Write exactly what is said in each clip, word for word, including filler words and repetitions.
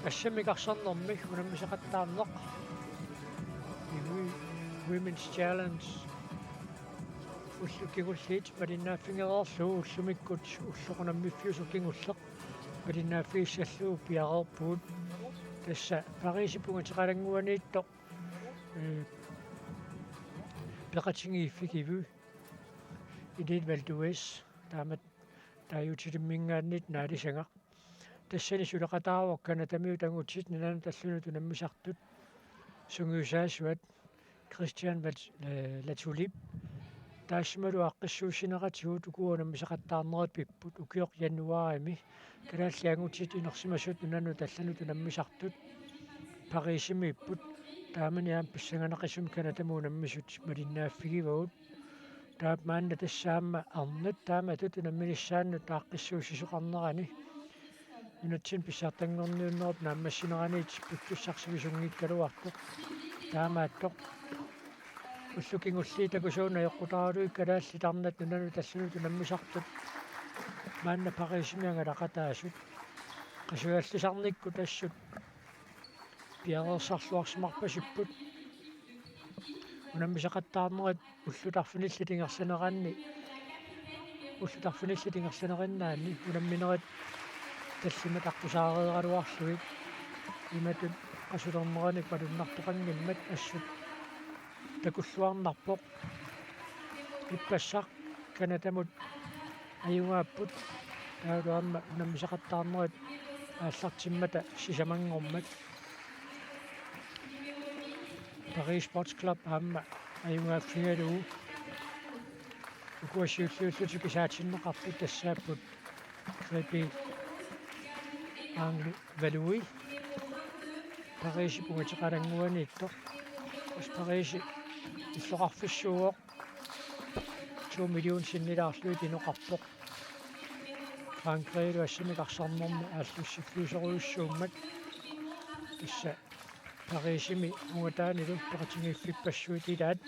Assammik arsarnermi unammisaqattaarneq Ivi Women's Challenge ullut kingulliit malinnaaffigereerlugu ullumikkut ulloq unammiffiusoq kingulleq malinnaaffigissallugu piareerpugut. Tassa Pariisip ungateqalannguaniittoq, ee, peqatigiiffik Ivi Init Valdez, taamatut taaguuteqarnerminngaanniit naalisagaq. Tassani suleqataavoq Canadamiut angutit nunanut allanut unammisartut sungiusaasuat Christian Vat-, eh, Latulippe. Taassumalu aaqqissuussineratigut ukua unammisaqattaarnerit pipput ukioq januaarimi. Kalaallit angutit inersimasut nunanut allanut unammisartut Pariisimiipput. Taamani aamma pissanganaqisumik Canadamut unammisut malinnaaffigivagut. Taava maanna tassa aamma arnat taamatut unamminissaannut aaqqissuussisoqarnerani nunatsinni pissartanngorniunnerup naammassineraniit pikkussarsivisunngikkaluartoq. Taamaattoq ullut kingulliit takusuuneq ajoqqutaralugit kalaallit arnat nunanut allanut unammisartut maanna Pariisimi angalaqataasut. Qasujallisarnikkut assut piareersarluarsimarpasipput. Unammisaqattaarnerit ullut arfinillit ingerlaneranni, ullut arfinillit ingerlanerinnaanni unamminerit tallimat aqqusaareeraluarlugit imatut qasulerneranik malunnartoqanngimmat assut takulluarnarpoq. Ippassaq Canadamut ajugaapput. Taavalu aamma unammisaqattaarnerit aallartimmata sisamanngormat. Paris Sports Club aamma ajugaaffigalugu. Ukua siulliullutik kisaatinneqarput tassaapput Freddy Anglu Valui. Parisip ungateqalannguaniittoq. Tassa Parisi illoqarfissuuvoq. To million sinnilaarlugit inoqarpoq. Frankrigilu assammik arsarnermi aallussiffiusorujussuummat. Tassa Parisimi ungataanilu peqatigiiffippassuit ilaat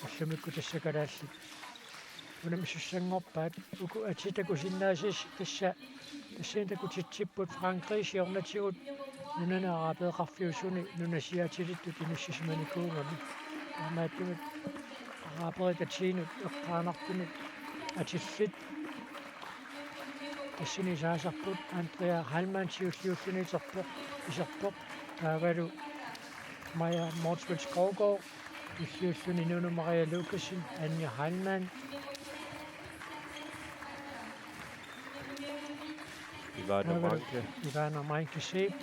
ullumikkut tassa kalaallit unammisussanngorpaat. Uku atit takusinnaasasi tassa tassani takutitsipput Frankrig siornatigut nunani arabeqarfiusuni nunasiaatilittut inissisimanikuugami. Taamaattumik araberit atinut eqqaanartunut atillit tassani saasarput. Andrea Heilmann siulliulluni iserpoq, iserpoq. Taavalu Maja Motzfeldt Skovgaard, siulliulluni Nunu Maria Lukassen, Anja Heilmann, Ivana Taavalu Manke. Ivana Manke Zeeb,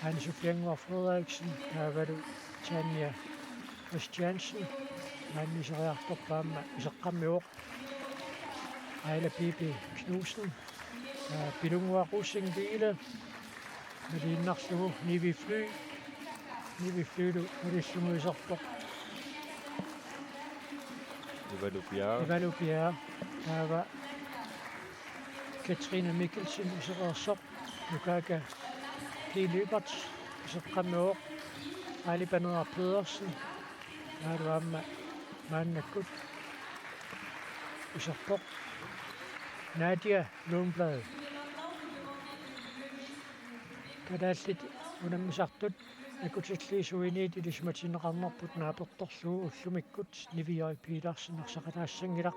Anne Sofie Enggaard Frederiksen, taavalu Tanja Christiansen, maani iseriartorpoq aamma iseqqammivoq. Aila Bibi Knudsen, aa, Pilunnguaq Rosing Biile, maliinnarlugu Nivi Fly, Nivi Flylu malillugu iserpoq. Ivalu Piaa. Ivalu Piaa, taava Katrine Mikkelsen isereersoq, Nukaka P. Lyberth iseqqammivoq, Aali Paneeraq Pedersen, taavalu aamma maannakkut iserpoq Nadia Lundblad. Kalaallit unammisartut nakkutilliisuiniit ilisimatinneqarnerput naapertorlugu ullumikkut Nivi J. Petersen arsaqataassanngilaq.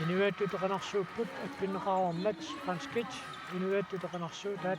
Inuiattut oqarnersuupput appinneqareermat, franskit, inuiattut oqarnersuutaat.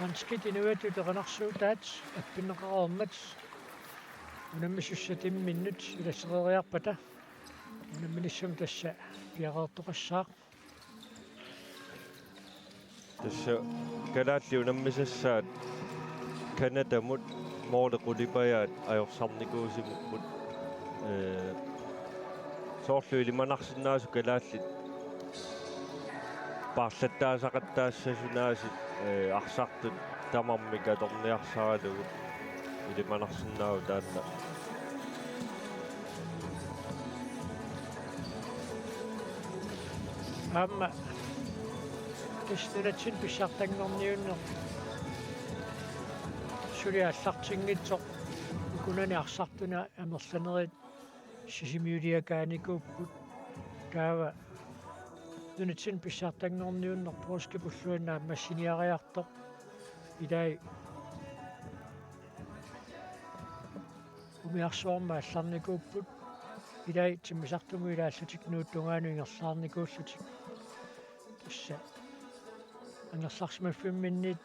Danskit inuiattut erinarsuutaat appinneqareermat unammisussat imminnut ilasereeriarpata unamminissamut tassa piareertoqassaaq. Tassa kalaallit unammisassaat Canadamut måli qulipajaat ajorsarnikuusimapput. Ee, soorlu ilimanarsinnaasut kalaallit paarlattaasaqattaassasunaasut, ee, arsartut tamarmik atorniarsaralugu ilimanarsinnaavoq taanna. Aamma tassa nunatsinni pissartanngorniunneq suli aallartinngitsoq ukunani arsartuni amerlanerit Sisimiuliakaanikuupput. Taava nunatsinni pissartanngorniunneq poorskipulluinnaq naammassiniariartoq. Ilai umiarsuarmi aallarnikuupput. Ilai timmisartumut ilaallatik nuup tungaanut ingerlaarnikuullutik. Tassa angerlarsimaffimminniit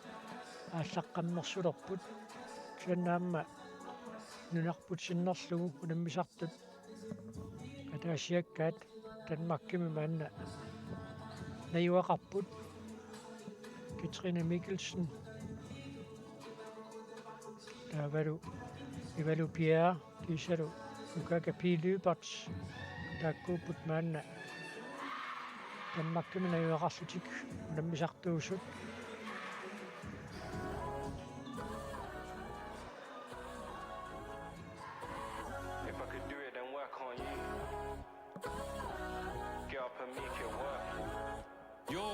aallaqqammersulerput. Kisianni aamma nunarput sinnerlugu unammisartut ataasiakkaat Danmarkimi maanna najugaqarput. Katrine Mikkelsen. Taavalu Ivalu Pierre kiisalu Ukaka P. Lyberth taakkuupput maanna Danmarkimi najugaqarlutik unammisartuusut. If I could do it, then why can't you? Get up and make it work. Yo,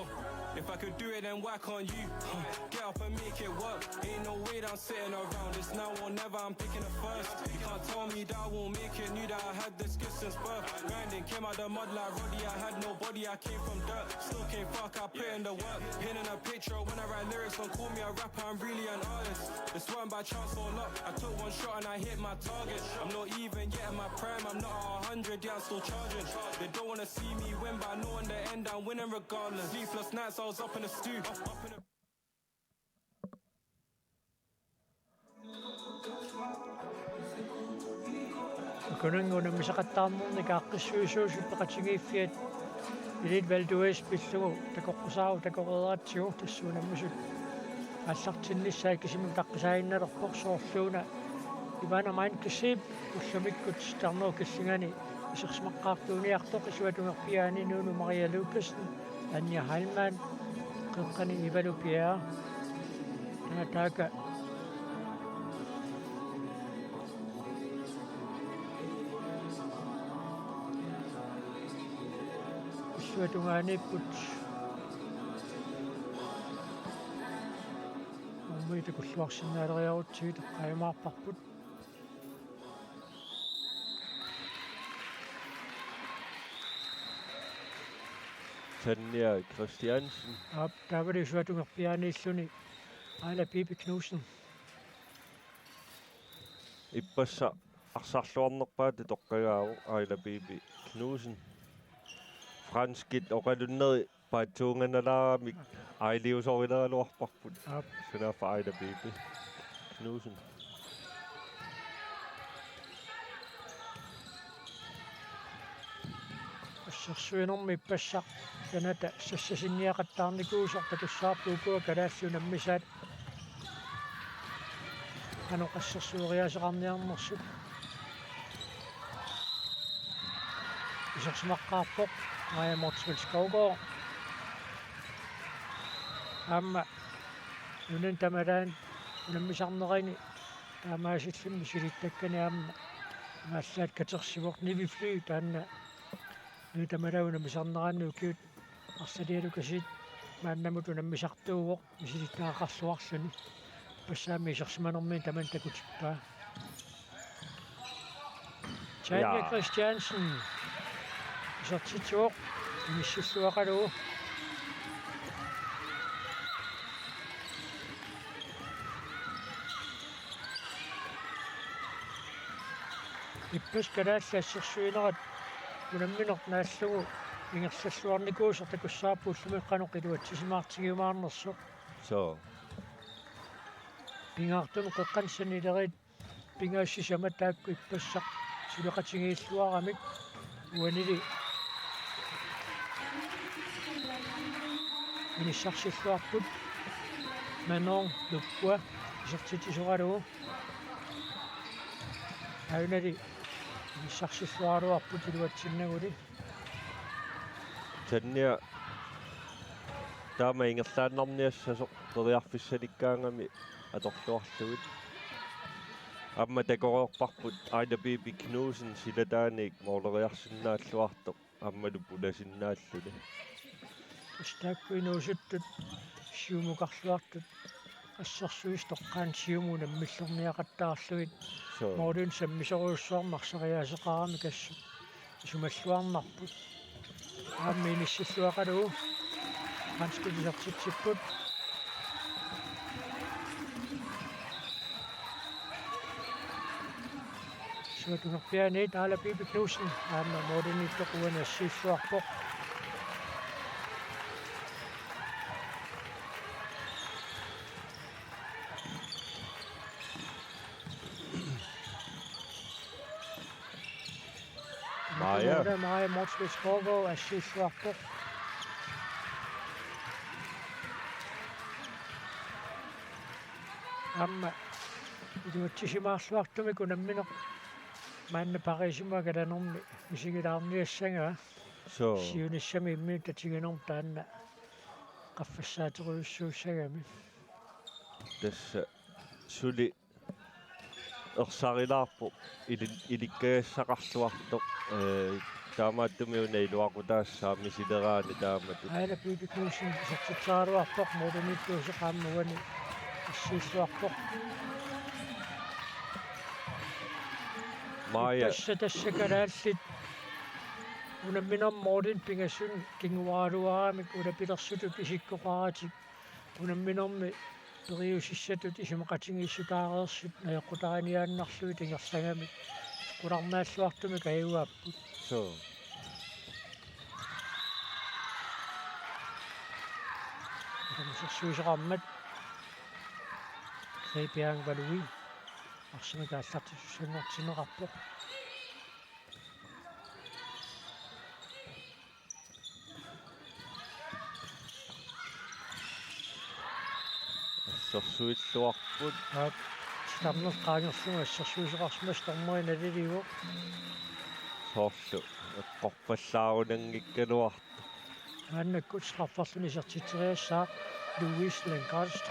if I could do it, then why can't you? Huh. Get up and make it work. Ain't no way that I'm sitting around. It's now or never, I'm picking the first. You can't tell me that I won't make it. Knew that I had this gift since birth. Grinding, came out the mud like Roddy. I had nobody, I came from dirt. Still came fuck, I put in the work. Painting a picture when I write lyrics. Don't call me a rapper, I'm really an artist. It's one by chance or luck. I took one shot and I hit my target. I'm not even yet in my prime. I'm not a hundred, yeah, I'm still charging. They don't wanna see me win, but I know in the end I'm winning regardless. Sleepless nights, I was up in the stew. Up, up in the Ukunannga unammisaqattaarnernik aaqqissuisuusut peqatigiiffiat Elite Val d'Huez pillugu takoqqusaavoq, takoreeratsigu, tassa unammisut aallartinnissaat kisimik utaqqisaaginnalerpoq. Soorluuna Ivana Mainkesip ullumikkut sitarnoo killingani isersimaqqaartuuniartoq, isuata ungerpiaani Nunu Maria Lukassen, Anja Heilmann, qeqqani Ivalu Pierre. Taava taaka illuatungaaniipput. Uummagu takulluarsinnaaleriarutsigit eqqaajumaarparput. Tanja Christiansen. Aap, taavalu isuata ungerpiaaniilluni Aila Bibi Knudsen. Ippassaq arsarluarnerpaatut toqqagaavoq Aila Bibi Knudsen. Franskit oqalunneri paatsuunganalaaramik ailiusorileraluarparput. Aap. Sunaaffa Aila Bibi Knudsen. Assersuinermi ippassaq Canada sassasinniaqattaarnikuusoq takussavarput ukua kalaallit unammisaat qanoq assersueriaaseqarniarnersut. Isersimaqqaarpoq Maja Motzfeldt Skovgaard. Aamma nunani tamalaani unammisarnerini taamaasilluni misilittakkani aamma imaallaat katersivoq Nivi Fly, taanna nunani tamalaani unammisarnerani ukiut arsalialukasiit maannamut unammisartuuvoq misilittagaqarluarluni. Ippassaq aamma isersimanermini tamanna takutippaa. Tanja Jaa. Christiansen isertitsivoq, inissilluaqalugu. Ippassaq kalaallit assersuinerat unammineq naallugu ingerlalluarnikuusoq takussavarput ullumi qanoq iluatsisimaartigiumaarnersoq. Soo. Pingaartumik qeqqanut sanileriit pingasut sisamat taakku ippassaq suleqatigiilluaramik uanili inissarsilluarput. Manon Lukkua isertitsisoralugu. Aajunali inissarsilluaraluarput iluatsinnaguli. Tania taama ingerlaannarniassasoq periarfissanikkaangami atorluarlugit. Aamma takoreerparput Aina Bibi Knudsen silataaniit mooleriarsinnaalluartoq aammalu pulasinnaalluni. Tassa taakku inuusuttut siumukarluartut assersuisut toqqaannaq siumut unammillorniaqattaarlugit. Suu. Moorlin sammisorujussuarmik arsariaaseqarami assut isumalluarnarput. Aamma inissilluaqalugu. Hanskut isertitsipput. Suut unerpiaaniit Aala Bibi Knudsen aamma moorliniittoq uani assiilluarpoq. Maja. Maja Motzfeldt Skovgaard assiilluarpoq. Aamma iluatsisimaarluartumik unammineq maanna Pariisimi kalanermi misigilaarniassagaa. Suu. Siunissami imminut tatiginermut taanna qaffassaaterujussuussagami. Tassa suli ersarilaarpoq ili-, ilikkagassaqarluartoq, ee, taamaattumik una iluaqutaassaaq misileraani taamatut. Aina Bibi Knudsen isertitseraluarpoq moorliniittuusoq aamma uani assiilluarpoq. Maja. Tassa, tassa kalaallit unamminermi moorlini pingasuni kinguaraluaramik ulapilersutut isikkoqaratik unamminermi periusissatut isumaqatigiissutaareersut najoqqutariniaannarlugit ingerlagamik qularnaalluartumik ajugaapput. Suu. Ilumusersuisoqarmat Ripiang Valui arsamik aallartitussanngortinneqarpoq. Assersuilluarput. Aap, titarneq qaangerlugu assersuisoqarsimasoq dommeri nalilivoq. Soorlu eqqorpallaarunanngikkaluartoq. Maannakkut strafferluni isertitseriassaaq Louis Lindqvist.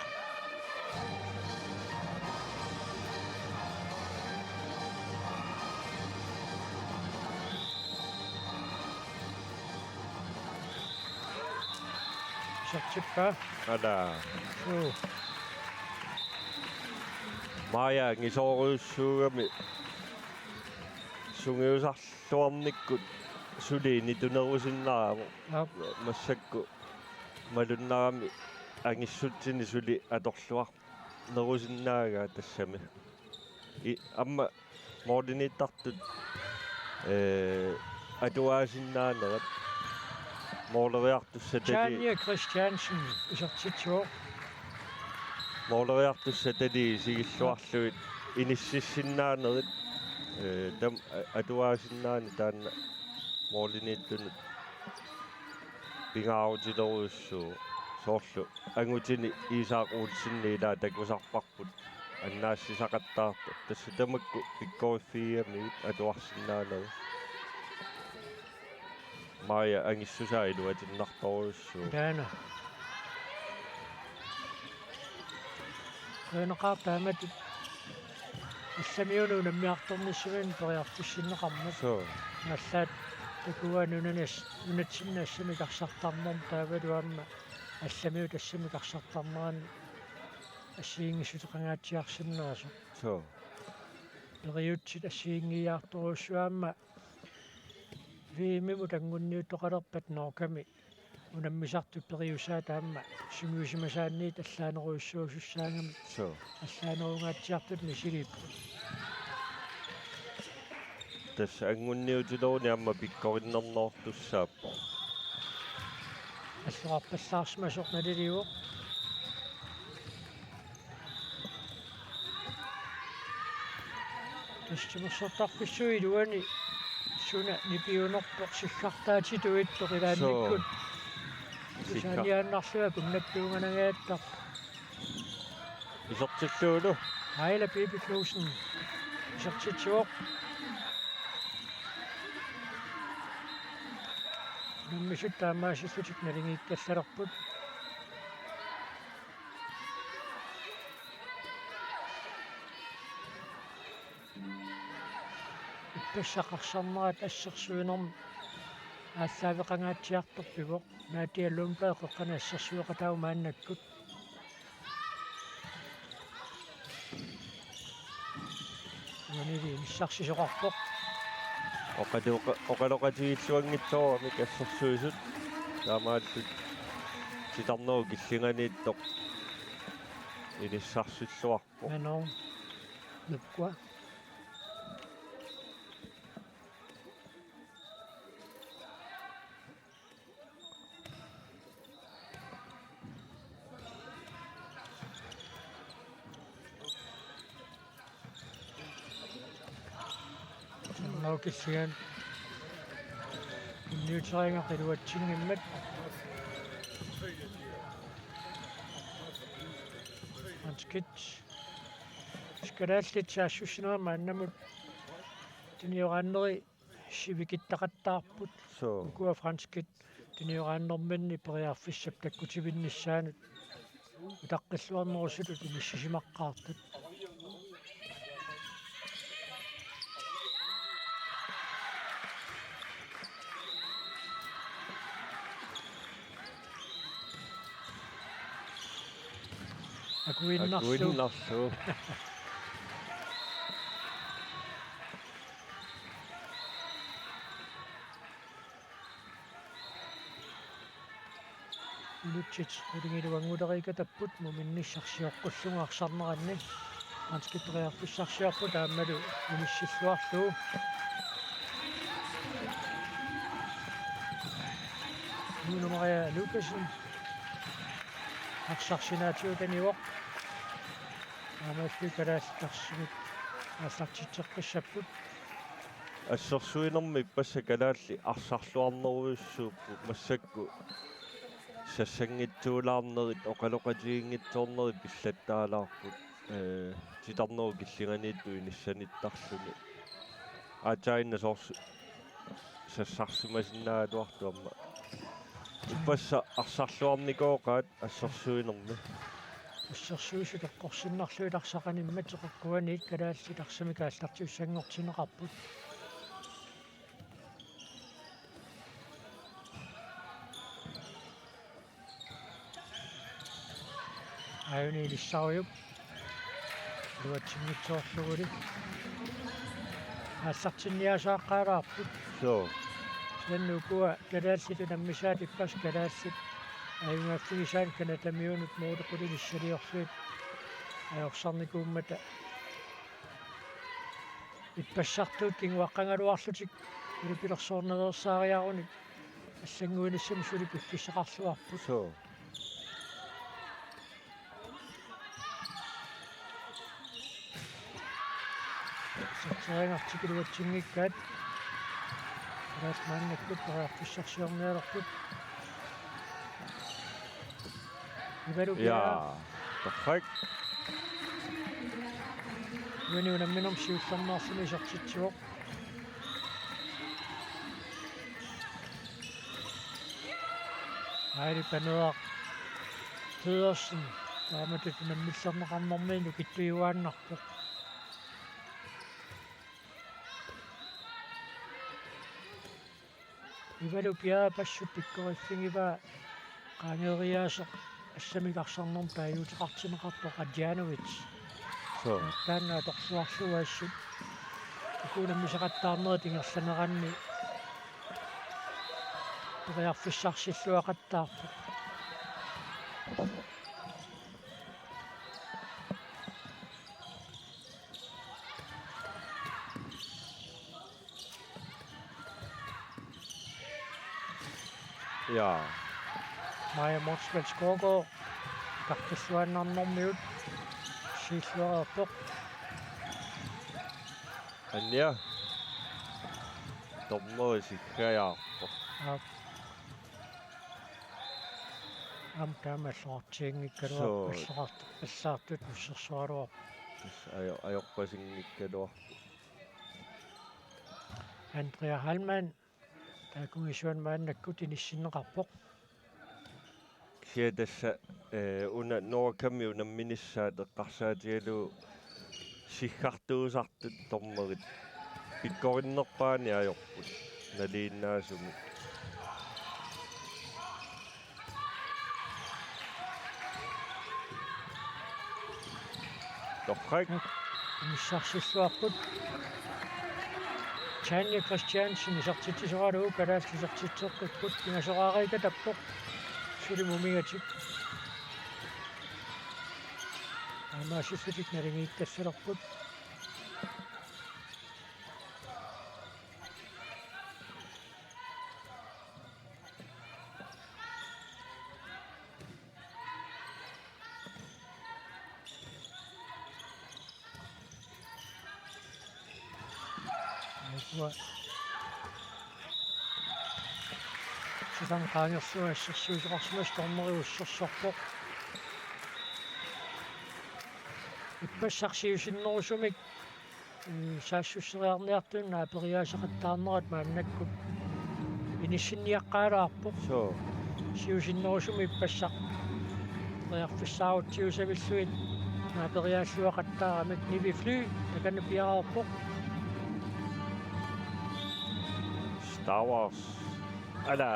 Isertippaa. Ala. Suu. Maja angisoorujussuugami sungiusarluarnikkut suli initunerusinnaavoq. Aap. Massakkut malunnarami angissutsinni suli atorluarnerusinnaagaa tassami. I-, aamma moorliniittartut, ee, atuaasinnaanerat. Mooleriartussat tali- Tanja Christiansen isertitsivoq. Mooleriartussat tali isigilluarlugit inississinnaanerit, ee, taama a-, atuaasinnaaneq taanna moorliniittunut pingaarutilerujussuuvoq. Soorlu angutini Isak Olsenip ilaa takusarparput annaassisaqattaartoq. Tassa tamakku pikkoriffigigamigit atuarsinnaanerit. Maja angissusaa iluatinnartorujussuuvoq. Taanna. Qujanaqaaq taamatut allamiunut unammiartornissaminut periarfissinneqarmat. Suu. Allaat takuani unanas-, nunatsinni assamik arsartarnermut taavalu aamma allamiut assamik arsartarnerannut assigiinngissuteqangaatsiarsinnaasoq. Suu. Periutsit assigiinngiiaartorujussuit aamma V M-imut anguniuttoqalerpat Norgemi unammisartut periusaat aamma sungiusimasaanniit allaanerujussuusussaagamik. Suu. Allaanerungaatsiartut misiliipput. Tassa anguniutileruni aamma pikkorinnernoortussaappoq. Alloqarpallaarsimasoq nalilivoq. Timersortarfissuit iluani suna nipiunerpoq siggartaatitut ittoq ilaannikkut. Suu. Sigga. Tusaaniaannarlunga kunnattuunganangaattarpoq. Isertillugu. Aila Pipi Knudsen. Isertitsivoq. Unammisut taamaasillutik naligiikkallalerput. Ippassaq arsarnerat assersuinermi aallaaveqangaatsiartorpivoq. Nadia Lundblad qeqqani assersueqataavoq maannakkut. Uanili inissarsisoqarpoq. Oqaloqa-, oqaloqatigiilluanngitsoorami assersuisut. Taamaalillutik titarnerup killinganiittoq inissarsilluarpoq. Manon Lukua. Titarnerup killinganut tunniuteriarlugit iluatsinngimmat. Hans Kitz. Kalaallit saassussinerat maannamut tunioraanneri sivikittaqattaarput. Suu. Ukua franskit tunioraannerminni periarfissap takkutivinnissaanut utaqqilluarnerusutut inissisimaqqaartut. Akuinnarlugu. Akuinnarlugu. Minutsit qulingiluanngulereerikatappoq muminnissarsiorpullugu arsarneranni. Franskit periarfissarsiorput aammalu inissilluarlugu. Juno Maria Lukassen arsaq sinaatigut anivoq. Aammalu kalaallit arsamik aallartitseqqissapput. Assersuinermi ippassaq kalaallit arsarluarnerujussuupput, massakkut sassanngitsuulaarnerit oqaloqatiginngitsoornerit pillattaalaarput, ee, titarnerup killinganiittoq inissanittarluni. Aatsaannguaq soorlu sassarsimasinnaagaluartoq aamma. Ippassaq arsarluarnikooqaat assersuinermi. Assersuisut eqqorsinnarlugit arsaq animmat eqqornikkut kalaallit arsamik aallartiussanngortinneqarput. Aajuna ilissarujuk. Iluatsinngitsoorlugulu. Aallartinniarsaaqqaalaarput. Suu. Kisianni ukua kalaallit unammisaat ippassaq kalaallit ajugaaffigisaat Canadamiunut måli qulinissaliorlugit ajorsarnikuummata ippassartuut kinguaqqagaluarlutik ulupilersornereersaariarunik allannguinissamut suli piffissaqarluarput. Suu. Satseriangartik iluatsinngikkaat. Kalaallit maannakkut periarfissarsiornialerput. Ivalu. Ja, Piaa. Torrak. Uani unamminermi siullermeersumik isertitsivoq. Aili Paneeraq Pedersen taamatut unammillerneqarnermiinut nukittujuaannarpoq. Ivalu Piaa Passut pikkoriffigivaa qaangeeriaaseq assamik arsarnermut taaguuteqartinneqartoq Adjanovic. Suu. Taanna atorluarlugu assut. Uku unammisaqattaarnerit ingerlaneranni periarfissarsilluaqattaarpoq. Ja. Maja Motzfeldt Skovgaard. Taqqilluaannarnermiut. Siilluareerpoq. Annia. Dommeri siggajaarpoq. Aap. Aamma taama alloqartiginngikkaluarpoq, soo, alloqart-, allaartut ussersoraluarpoq. Tassa ajo-, ajorpasinngikkaluarpoq. Andrea Heilmann, taakku isuan maannakkut inissinneqarpoq. Kisianni tassa, eh, una Nordicami unamminissaat eqqarsaatigalugu siggartuusartut dommerit pikkorinnerpaani ajorput nalinginnaasumik. Torrak. Inissarsilluarput. Tanja Christiansen isertitsisoralugu kalaallit isertitseqqipput, pingasoraariikatappoq. Suli mumigatik. Aamma assissutik naligiittassalerput. Aappa. Susan qaangerlugu assersuisoqarsimasoq dommeri ussersorpoq. Ippassaq siusinnerusumik, mm, saassusseriarniartut naaperiaaseqattaarnerat maannakkut inissinniaqqaalaarpoq. Soo. Siusinnerusumik ippassaq periarfissaarutsiusavillugit naaperiaalluaqattaaramik. Nivi Fly takanna piareerpoq. Star Wars. Ala.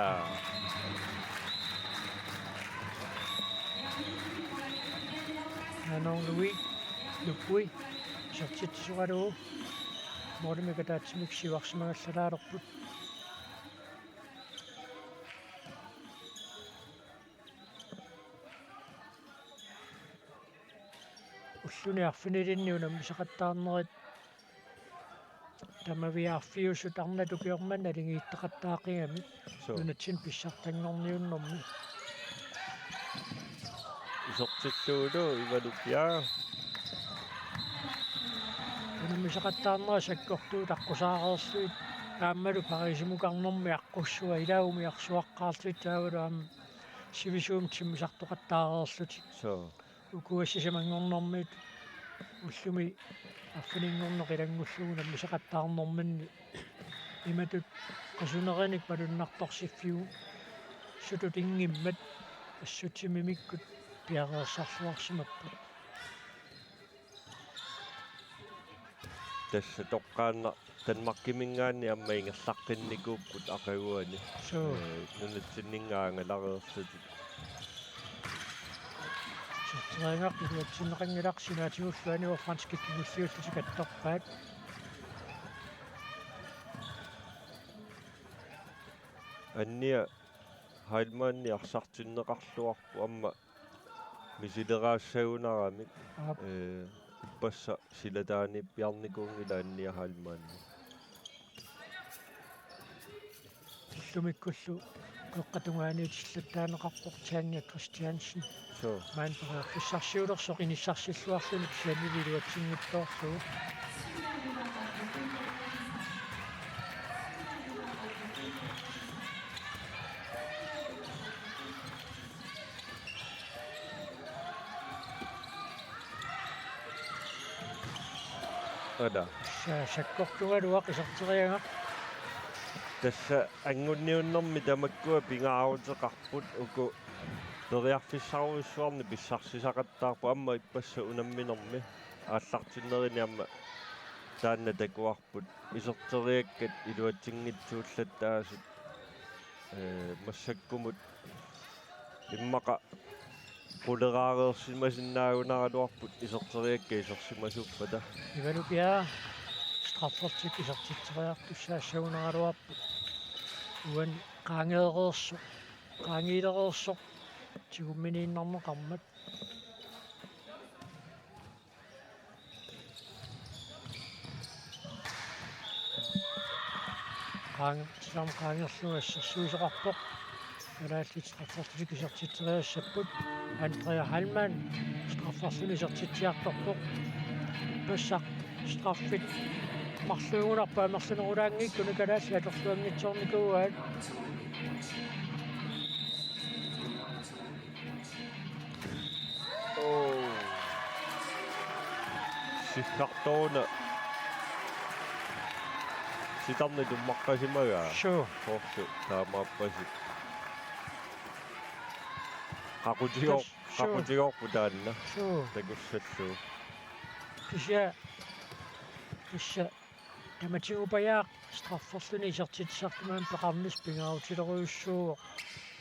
Nanong Louis Lupui isertitsisoralugu målimik ataatsimik siuarsimagallalaalerput. Ulluni arfinilinni unammisaqattaarnerit tamaviaarfiusut arnat ukiormanna naligiittaqattaaqigamik. Soo. Nunatsinni pissartanngorniunnermi. Isertillugulu Ivalu Bjerre. Unammisaqattaarnerit sakkortuut aqqusaareerlugit aammalu Parisimukarnermi aqqussua ilaa umiarsuaqqaarlutik taavalu aamma sivisuumik timmisartoqattaareerlutik. Soo. Ukua sisamanngornermiit ullumi arfininngorneq ilanngullugu unammisaqattaarnerminni imatut qisunerinik malunnartorsiffiusutut inngimmat assutsimimikkut piareersarluarsimapput. Tassa toqqaannaq Danmarkiminngaanniit aamma ingerlaqqinnikuupput aqaguani. Soo. Ee, nunatsinninngaanniit angalareerlutik. Iserteriagaq iluatsinneqanngilaq, sinaatigullu anivoq franskit kingulliullutik attorpaat. Annia Heilmann arsartinneqarluarpoq aamma misileraassagunaramik. Aap. Ee, ippassaq silataaniippiarnikuunngilaq Annia Heilmann. Illumikkullu qeqqata tungaaniit silattaaneqarpoq Tanja Christiansen. Soo. Maanna periarfissarsiulersoq inissarsilluarluni kisianni iluatsinngitsoorlugu. Ala. Sa-, sakkortugaluaq iserteriagaq. Tassa angunniunnermi tamakkua pingaaruteqarput uku periarfissarujussuarnik pissarsisaqattaarput aamma ippassaq unamminermi aallartinnerini aamma taanna takuarput iserteriakkat iluatsinngitsuullattaasut, ee, massakkumut immaqa quleraareersimasinnaagunaraluarput iserteriakkat isersimasuuppata. Ivalu Bjerre straffertik isertitseriartussaassagunaraluarpoq. Uani qaangeereersoq, qaangiilereersoq tigumminiinnarneqarmat. Qaang-, Sam qaangerlugu assersuisoqarpoq. Kalaallit straffertik isertitseriassapput. Andrea Heilmann strafferluni isertitsiartorpoq. Ippassaq straffit Marluugunarpoq amerlanerulaanngikkuni kalaallit atorluanngitsoornikuuaat. Oo. Sikkartoruna. Sitarnit tummaqqasimagaa. Suu. Soorlu taamaappasi. Qaqutigoor-, Tassa, suu. Qaqutigoorput taanna. Suu. Takussallugu. Kisianni. Kisianni. Tamatigut pajaaq strafferluni isertitsisartumi peqarnissaq pingaarutilerujussuuvoq.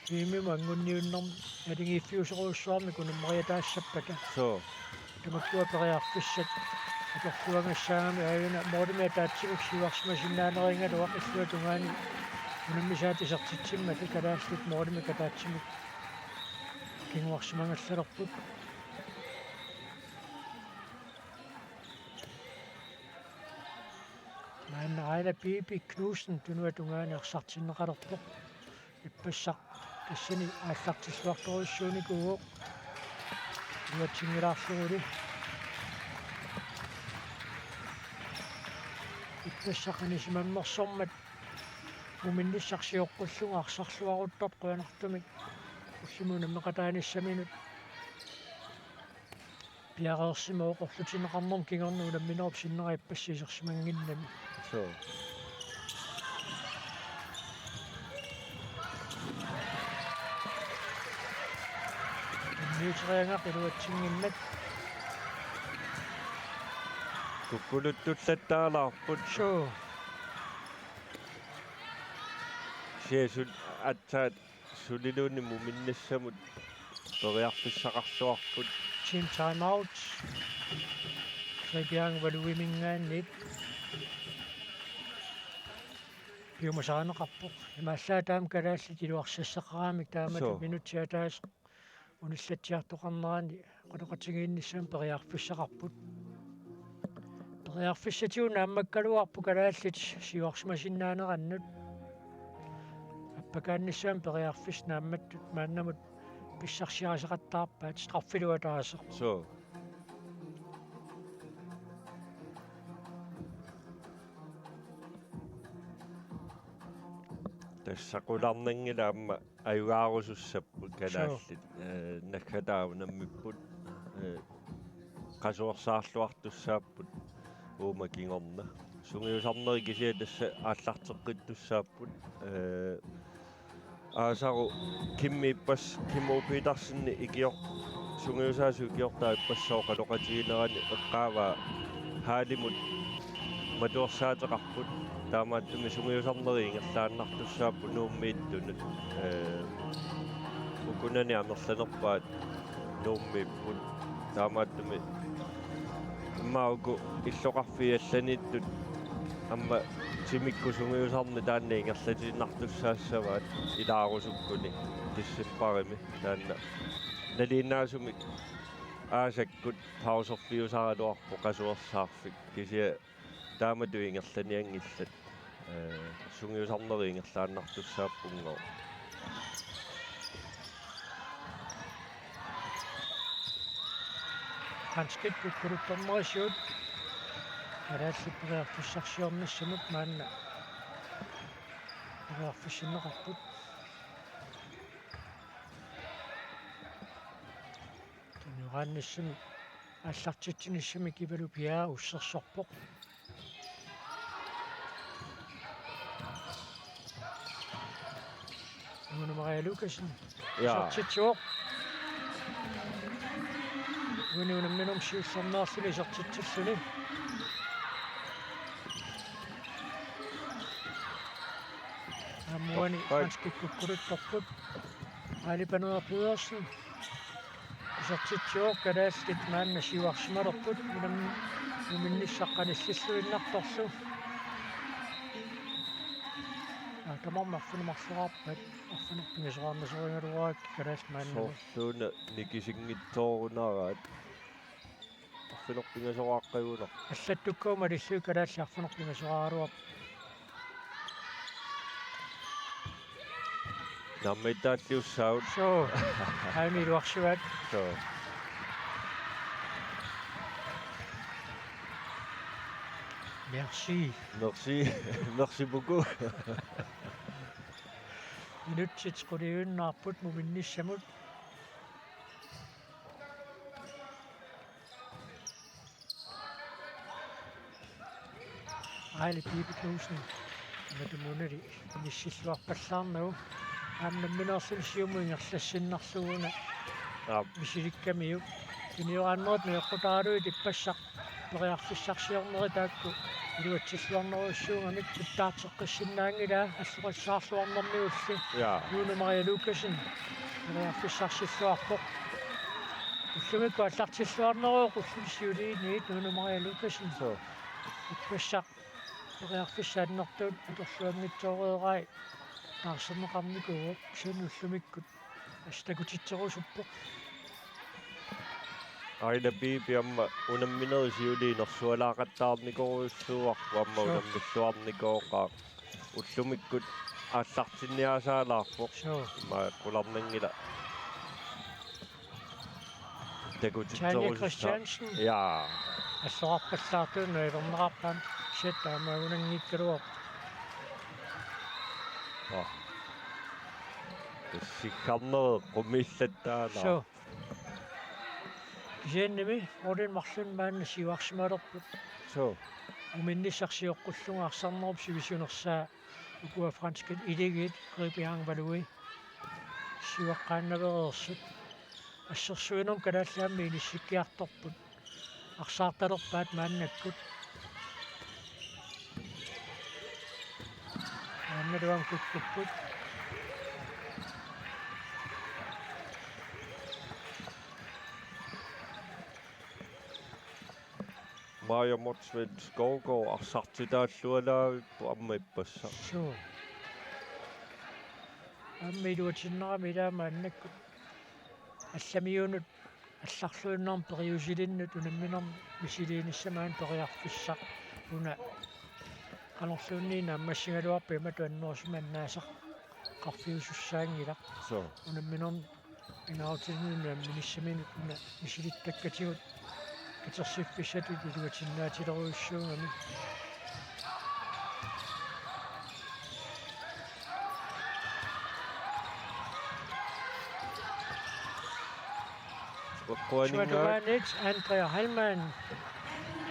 Tiimimut anguniunnermi naligiiffiusorujussuarmik unammeriataassappata. Suu. Tamakkua periarfissat atorluagassaagami aajuna målimik ataatsimik siuarsimasinnaanerigaluaq illuatungaani unammisaata isertitsimmata kalaallit målimik ataatsimik kinguarsimagallarput. Maanna Aila Bibi Knudsen tunuatungaani arsartinneqalerpoq. Ippassaq tassani aallartilluartorujussuunikuuvoq. Iluatsinngilaarlugulu. Ippassaq anisimammersormat muminnissaq sioqqullugu arsarluaruttortoq qujanartumik ullumikkut unammeqataanissaminut. Piareersimavoq oqorlutinneqarnermut kingorna unamminerup sinnera ippassaq isersimannginnami. Suu. Immiuteriagaq iluatsinnginnat. Kukkuluttulattaalaarput. Suu. Siasut aatsaat suliluunniit muminnissamut periarfissaqarluarput. Team timeout. Saint Bjørn Valuiminngaanniit. Piumasarineqarpoq. Imaallaat taama kalaallit iluarsassaqaramik taamatut. Suu. Minutsit ataaseq unillatsiartoqarnerani oqaloqatigiinnissamut periarfissaqarput. Periarfissatigut naammakkaluarput kalaallit siuarsimasinnaanerannut. Appakaannissamut periarfissat naammattut maannamut pissarsiarisaqattaarpaat straffilu ataaseq. Suu. Tassa qularnanngilaq aamma ajugaarusussapput kalaallit. Suu. Eh, naggataa unammipput, eh, qasuersaarluartussaapput uuma kingorna. Sungiusarnerit kisianni tassa aallarteqqittussaapput, eh, aasaru Kimmi ippassaq, Kimmo Petersen ikior-, sungiusaasoq ikiortaa ippassaq oqaloqatiginerani eqqaavaa haalimut matuersaateqarput. Taamaattumik sungiusarnerit ingerlaannartussaapput Nuummiittunut. Eh, ukunani amerlanerpaat Nuummiipput. Taamaattumik immaqa uku illoqarfiit allaniittut aamma timikkut sungiusarneq taanna ingerlatiinnartussaassavaat ilaarusukkuni decembarimi. Taanna nalinginnaasumik aasakkut pauserfiusaraluarpoq qasuersaarfik. Kisianni taamatut ingerlanianngillat. Eh, sungiusarnerit ingerlaannartussaappunngooq. Hanskit kukkuluttornerisigut. Kalaallit periarfissarsiornissamut maanna periarfissinneqarput. Tunniugaannissamik aallartitsinissamik Kivalu Piaa ussersorpoq. Rune Maria Lukassen. Ja. Isertitsivoq. Uani unamminermi siullermeerluni isertitsilluni. Aamma uani. Oj, oj. Hanskit kukkuluttorput. Aali Paneeraq Pedersen. Isertitsivoq, kalaallit maanna siuarsimalerput, unam-, muminnissaq qanillilluinnartorlu. Aa, tamarmik arfineq-marloraarpaat, arfineq-pingasoraarnasorigaluarakkit kalaallit maannamut. Soorluuna nikisinngitsoorunaraat. Arfineq-pingasoraaqqigunarpoq. Allattukkut malillugit kalaallit arfineq-pingasoraaraluarput. Naammagittaalliussaavut. Suu. Aamma iluarsivaat. Suu. Merci. Merci. Merci beaucoup. Minutsit quliuinnarput muminnissamut. Aili Piipi Knudsen. Matumuunali inissilluarpallaarnagu. Aamma nammineerluni siumut ingerlassinnarlugu una. Aap. Misilikkamiuk. Tunioraannerit nueqqutaraluit ippassaq periarfissarsiornerit taakku iluatsilluarnerujussuugamik, kuttaarteqqissinnaanngilaa, alloqassaarluarnermiulli. Jaa. Lone Maria Lukassen periarfissarsilluarpoq. Ullumikkut aallartilluarneruvoq ulluni siuliini Lone Maria Lukassen. Suu. Ippassaq periarfissaq annertuut atorluanngitsooreerai taarserneqarnikuuvoq, kisianni ullumikkut assut takutitserusuppoq. Aili Piipi aamma unamminerit siuliini inersualaaqattaarnikuujussuu aamma. Suu. Unammilluarnikooqaaq. Ullumikkut aallartinniaasaalaarpoq. Suu. Immaqa qularnanngilaq. Takutitserusussaa. Tanja Christiansen. Jaa. Assorarpallaartuunnaq ilerneqarpaat, set aamma unanngikkaluarpoq. Aa. Siggarnerit qumiillattaalaarput. Suu. Kisiannimi Olin Marlund maanna siuarsimalerput. Suu. Uminnissaq sioqqullugu arsarnerup sivisunersaa ukua franskit Iligiit, Ribiang Valui, siuaqqaannaveereersut. Assersuinermut Kalaallit Nunaanni inissikkiartorput. Arsaartalerpaat maannakkut. Maannalu aamma kukkupput. Maja Motzfeldt Skovgaard arsartitaallualaarpoq aamma ippassaq. Suu. Aamma iluatinnarami ilaa maannakkut allamiunut allarluinnarmut periusilinnut unamminermi misiliinissamaanut periarfissaq una qanorluunniit naammassigaluarpat imatut annerusumik annaasaqarfiusussaanngilaq. Suu. Unamminermi pingaarutilinnik unamminissaminut una misilittakkatigut katersiffissatut iluatinnaatilerujussuugami. Uaqqua-, suatugaaniit Andrea Heilmann.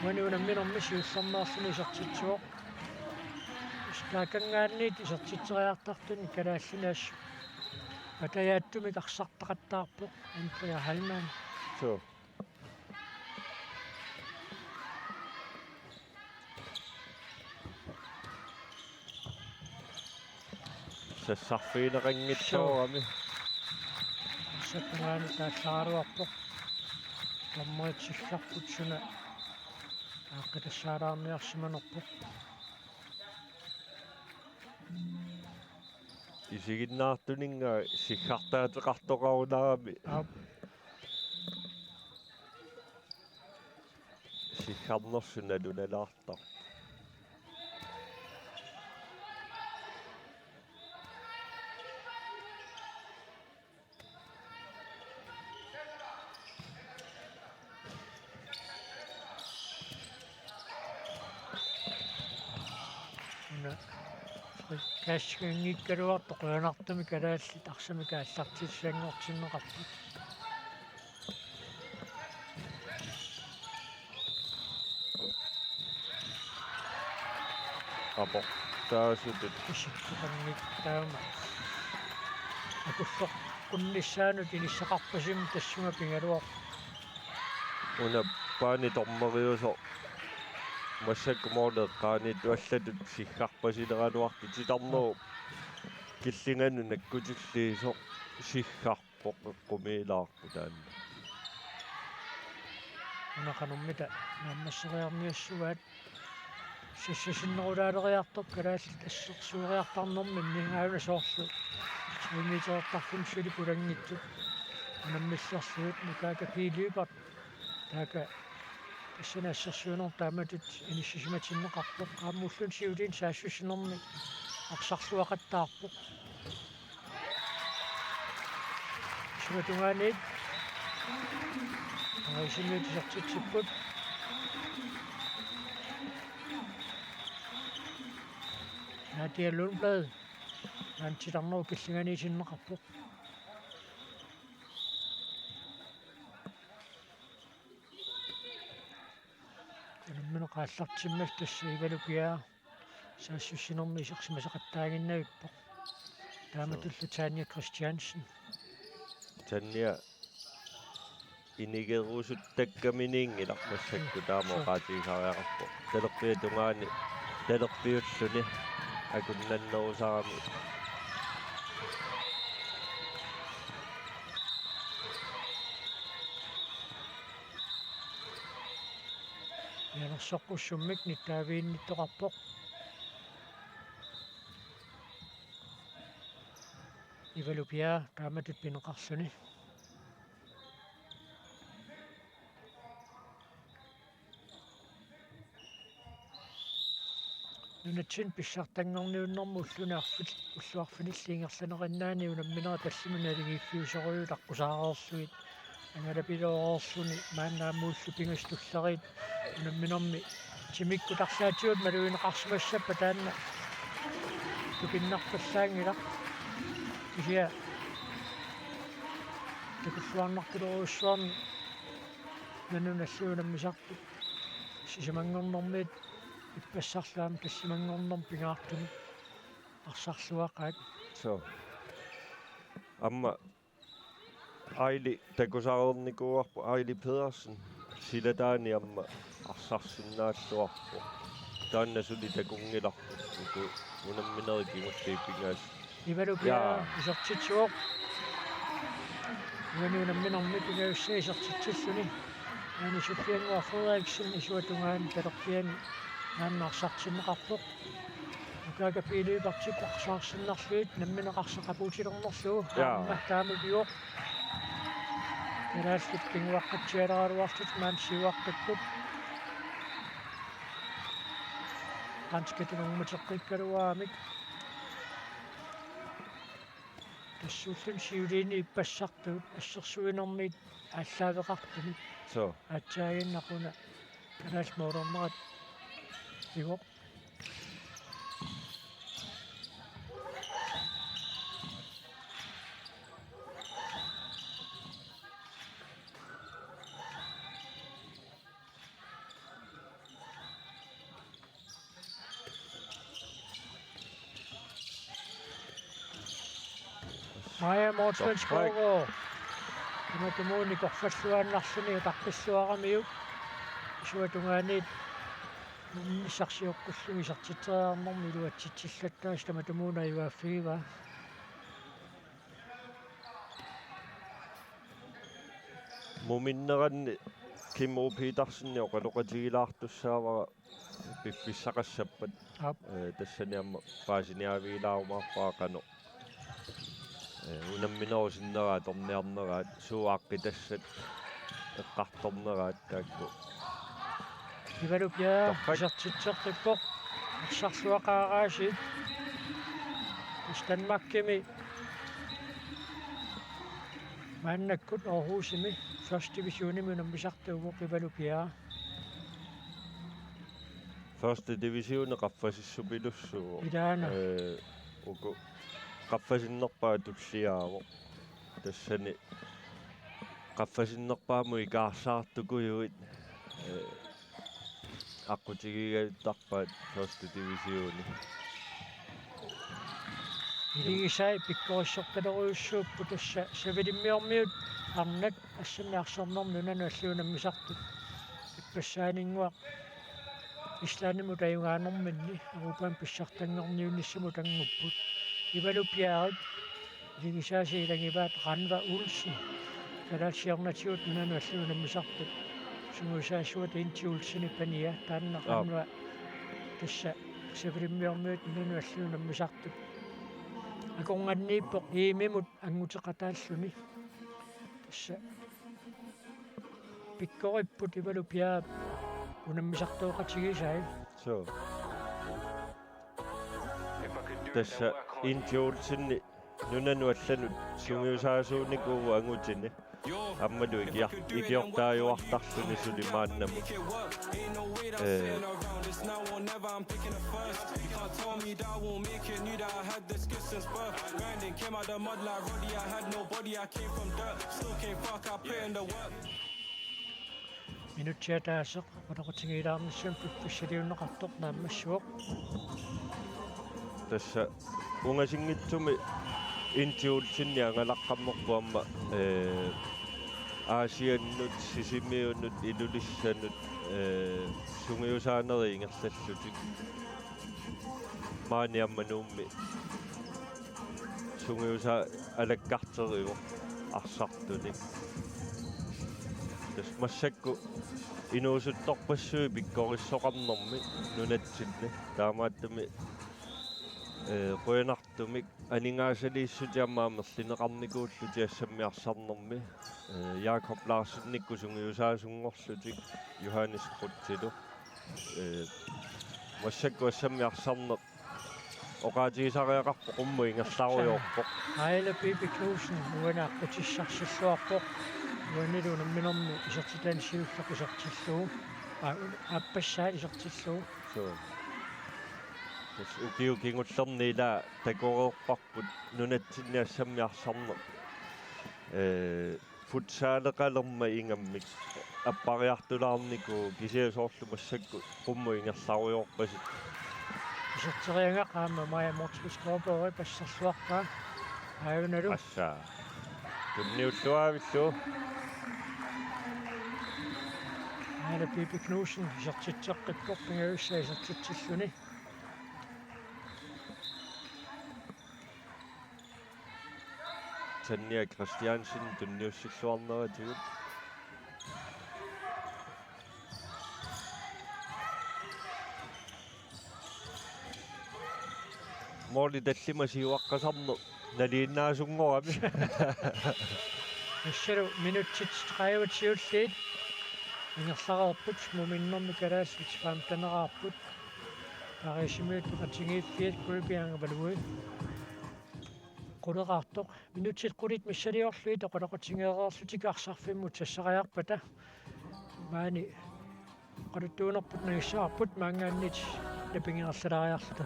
Uani unamminermi siullermeerluni isertitsivoq. Taakanngaanniit isertitseriartartuni kalaallinut assut patajaatsumik arsartaqattaarpoq Andrea Heilmann. Suu. Sassarfigineqanngitsoorami. Suu. Arsap tungaanut taallaraluarpoq. Dommerit siggarput suna aaqqitassaalaarniarsimanerpoq. Isiginnaartuninnga siggartaateqartoqarunarami. Aap. Siggarnersut nalunalaartarput. Una frikaassanngikkaluartoq qujanartumik kalaallit arsamik aallartissanngortinneqarput. Aportaasutut. Isikkoqanngitsoorama. Akulloqqunnissaanut inissaqarpasimmut tassunga pigaluar. Una paani dommeriusoq massakkut måli eqqaaniittoq allatut siggarpasileraluartoq titarnerup killinganut nakkutilliisoq siggarpoq eqqumiilaarpoq taanna. Una qanormita naammasseriarniassuaat sassasinnerulaaleriartorpoq kalaallit assersueriartarnerminni aana soorlu to meterertarfimmi suli pulanngitsut unammillerlugit Nukaaka P. Lyberth taakku tassani assersuinermut taamatut inissisimatinneqarpoq aamma ulluni siuliini saassussinermi arsarluaqattaarpoq. Suna tungaaniit. Arisimiut isertitsipput. Nadia Lundblad. Naantitarnerup killinganiitinneqarpoq. Unammineq aallartimmat tassa Ivalu Bjerre saassussinermi isersimasaqattaaginnavippoq. Taamatullu Tanja Christiansen. Tanja inigerusuttakkaminiinngilaq massakkut taama oqaatigisariaqarpoq. Talerpiata tungaani talerpiulluni akunnannerusarami. Mianersoqqussummik nittaaviginnittoqarpoq. Ivalu Bjerre taamatut pineqarluni. Nunatsinni pissartanngorniunnermi ulluni arfil-, ullut arfinillit ingerlanerinnaanni unamminerit tallimat naligiiffiusorujuit aqqusaareerlugit angalapilooreerluni maanna aamma ullut pingasut tulleriit unamminermi timikkut arlaatigut malugineqarsimassappat taanna tupinnarpallaanngilaq. Kisianni takulluarnartorujussuarnik nunanut allanut unammisartut sisamanngornermiit ippassarlu aamma tallimanngornermi pingaartumik arsarluaqaat. So. Aamma Aili takusareernikuuarput, Aili Pedersen. Silataani aamma arsarsinnaalluarpoq. Taanna suli takunngilarput. Uku unamminerit kingulliit pingasut. Ivalu Bjerre isertitsivoq. Uani unamminermi pingajussaa isertitsilluni Ane Sofiannguaq Frederiksen isuata tungaani talerpiani aamma arsartinneqarpoq. Ukaka P L-ip partiit arsarsinnarlugit nammineq arsaq apuutilernerlugu. Ja. Aamma taama pivoq. Kalaallit kinguaqqatsialeraluarlutik maani siuaqqipput. Danskit ilummut eqqikkaluaramik. Tassuulluni siuliini ippassartut assersuinermiit aallaaveqartumik. So. Aatsaaginnaq una kalaallit målernerat pivoq. Maja Motzfeldt Skovgaard. Tamatumuuna korfalluaannarluni utaqqilluaramiuk. Isuata tungaaniit unnissarsigukkuluunniit isertitseriarnermi iluatsitsillattaasi tamatumuuna ajugaaffigivaat. Muminneranni Kim O. Petersenip oqaloqatigilaartussaavara piffissaqassappat. Aap. Eh, tassani aamma paasiniaavigilaarumaarpara qanoq. Eh, unamminerup sinnera atorniarneraat, suut aaqqitassat eqqartorneraat taakku. Ivalu Bjerre. Torrak. Isertitseqqippoq. Arsarluaqaaraasiit. Tassa Danmarkimi maannakkut Aarhusimi første divisionimi unammisartuuvoq Ivalu Bjerre. Første divisioni qaffasissupilussuuvoq. Ilaana. Eh, uku qaffasinnerpaat tulliaavoq. Tassani qaffasinnerpaamut ikaarsaartukujuit, eh, aqqutigigaattarpaat første divisioni. Iligisai pikkorissortalerujussuupput tassa Savalimmiormiut arnat assannik arsarnermi nunanut allanut unammisartut ippassaaninnguaq Islandimut ajugaanerminni Europami pissartanngorniunnissamut angupput. Ivalu Bjerrep iligisaasa ilagivaat Ranva Olsen. Kalaallit siornatigut nunanut allanut unammisartut sungiusaasuata Inti Olsenip ania taanna. Aap. Ranva tassa Savalimmiormiut nunanut allanut unammisartut. Akornanniippoq E M-imut anguteqataalluni. Tassa pikkoripput Ivalu Bjerrep unammisartooqatigisai. So. Tassa Inti Olsenip nunanut allanut sungiusaasuunikuuvoq angutini. Aammalu ikiar-, ikiortaajuartarluni suli maannamut. Eh, Now or never, I'm picking the first. You can't tell me that I won't make it. Knew that I had the skills since birth. Grinding, came out the mud like Roddy. I had nobody, I came from dirt. Still came fuck, I put in the work. Minutsit ataaseq oqaloqatigiilaarnissaq piffissaliunneqartoq naammassivoq. Tassa ungasinngitsumi Inti Olsenip angalaqqammerpoq aamma, ee, Aasiannut, Sisimiunut, Ilulissanut, ee, sungiusaanerit ingerlallutik. Maani aamma Nuummi sungiusaat alakkarterivoq arsartunik. Tassa massakkut inuusuttorpassuit pikkorissoqarnermik nunatsinni. Taamaattumik, ee, qujanartumik aningaasaliissutit aamma amerlineqarnikuullutik assammik arsarnermi. Ee, Jakob Larsennikkut sungiusaasunngorlutik Johannes Krutzilu. Ee, massakkut assammik arsarneq oqaatigisariaqarpoq, qummut ingerlarujoorpoq. Aila Pipi Knudsen uani aqqutissarsilluarpoq. Uanilu unamminermi isertitani siulleq isertillugu. Aa, un-, aappassaa isertillugu. Suu. Tassa ukiut kingullerni ila takoreerparput nunatsinni assammik arsarneq. Ee, futsaleqalermat ingammik appariartulaarnikuuvoq, kisianni soorlu massakkut qummut ingerlarujoorpasippoq. Iserteriagaq aamma Maja Mortensgaard Skovgaard passalluarpaa. Aajunalu. Assa. Tunniulluaavillu. Aila Pipi Knudsen isertitseqqippoq, pingajussaa isertitsilluni. Tanja Christiansen tunniussilluarneratigut. Måli tallimat siuaqqasarneq nalinginnaasunngoramik. Massalu minutsit tredive siulliit ingerlareerput, muminnermi kalaallit femteneraarput. Pariisimiut peqatigiiffiat Gulbianga Balui. Quleqaartoq. Minutsit qulit missiliorlugit oqaloqatigeereerlutik arsarfimmut sassariarpata. Maani oqaluttuunerput nangissavarput maanngaanniit napigilerlaariarluta.